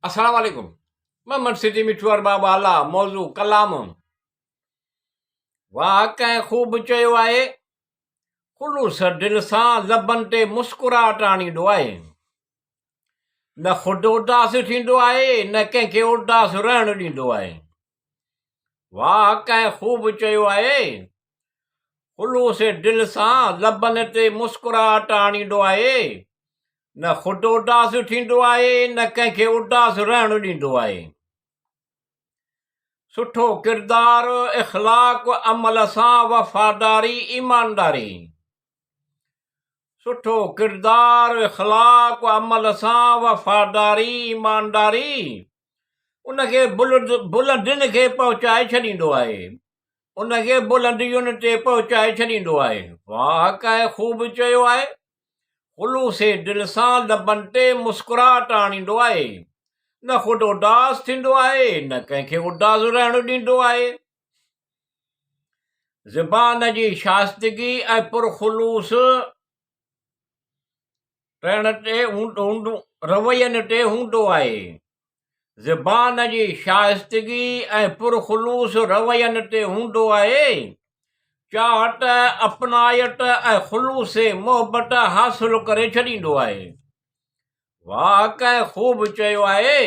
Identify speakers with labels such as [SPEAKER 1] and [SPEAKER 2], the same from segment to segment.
[SPEAKER 1] السلام عليڪم محمد سيٺي مٺو ارباب اعليٰ موضوع ڪلام واهه ڪنهن خوب چيو آهي خلوص دل سان لبن تي مسڪراهٽ آڻيندو آهي نه خود اداس ٿيندو آهي نه ڪنهن کي اداس رهڻ ڏيندو آهي واهه ڪنهن خوب چيو آهي خلوص دل سان لبن تي مسڪراهٽ آڻيندو آهي، نه خود اداس ٿيندو آهي نه ڪنهن کي اداس رهڻ ڏيندو آهي. سٺو ڪردار، اخلاق، عمل سان وفاداري، ايمانداري. سٺو ڪردار، اخلاق، عمل سان وفاداري، ايمانداري ان کي بلندين کي پهچائي ڇڏيندو آهي. ان کي بلندين تي پهچائي ڇڏيندو آهي. واهه ڪنهن خوب چيو آهي. خلوص دل سان لبن تي مسڪراهٽ آڻيندو آهي. نه خود اداس ٿيندو آهي نه ڪنهن کي اداس رهڻ ڏيندو آهي. زبان جي شائستگي ۽ پرخلوص رهڻ تي روين تي هوندو آهي. زبان جي شائستگي ۽ پرخلوص روين تي هوندو آهي. چاهت، اپنائيت ۽ خلوص محبت حاصل ڪري ڇڏيندو آهي. واهه ڪنهن خوب چيو آهي.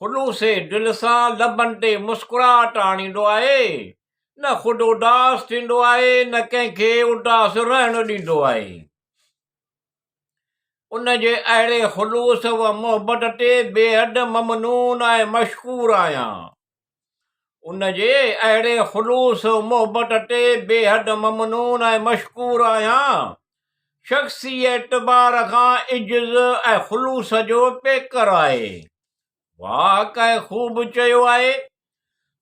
[SPEAKER 1] خلوص دل سان لبن تي مسڪراهٽ آڻيندو آهي. نه خود اداس ٿيندو آهي نه ڪنهن کي اداس رهڻ ڏيندو آهي. ان جي اهڙي خلوص و محبت تي بيحد ممنون ۽ مشڪور آهيان. ان جي اهڙي خلوص و محبت تي بيحد ممنون ۽ مشڪور آهيان. شخصي اعتبار کان عجز ۽ خلوص جو پيڪر آهي. واهه ڪنهن خوب چيو آهي.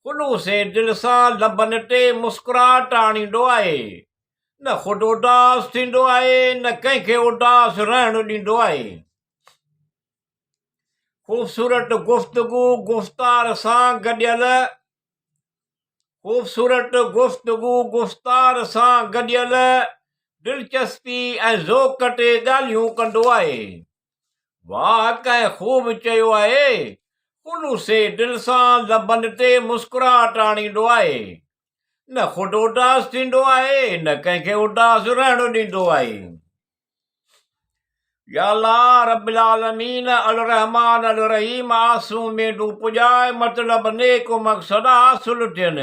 [SPEAKER 1] خلوص دل سان لبن تي مسڪراهٽ آڻيندو آهي. نه خود اداس ٿيندو آهي نه ڪنهن کي اداس رهڻ ڏيندو آهي. خوبصورت گفتگو گفتار سان گڏيل خوبصورت گفتگو گفتار سان گڏيل دلچسپي ۽ ذوق تي ڳالهيون ڪندو آهي. واهه ڪنهن خوب چيو آهي. خلوص دل سان لبن تي مسڪراهٽ آڻيندو آهي. نه خود اداس ٿيندو آهي نه ڪنهن کي اداس رهڻ ڏيندو آهي. يا الله رب العالمين الرحمٰن الرحيم آسون اميدون پڄاء مطلب نيڪ مقصد حاصل ٿين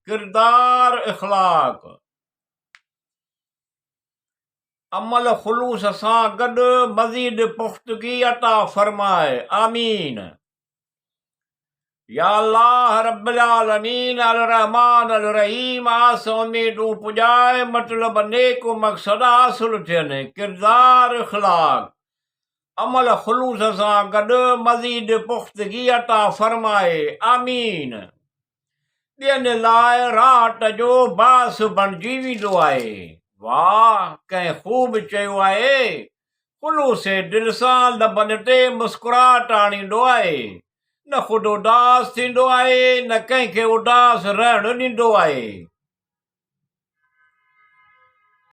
[SPEAKER 1] ڪردار اخلاق عمل خلوص سان گڏ مزيد پختگي عطا فرماء آمين. يا الله رب العالمين الرحمٰن الرحيم آس اميدون پڄاء مطلب نيڪ مقصد حاصل ٿين ڪردار اخلاق عمل خلوص سان گڏ مزيد پختگي عطا فرماء آمين ٻين لاء راحت جو باعث بڻجي ويندو آهي. واهه ڪنهن خوب چيو آهي، خلوص دل سان لبن تي مسڪراهٽ آڻيندو آهي، نه خود اداس ٿيندو آهي نه ڪنهن کي اداس رهڻ ڏيندو آهي.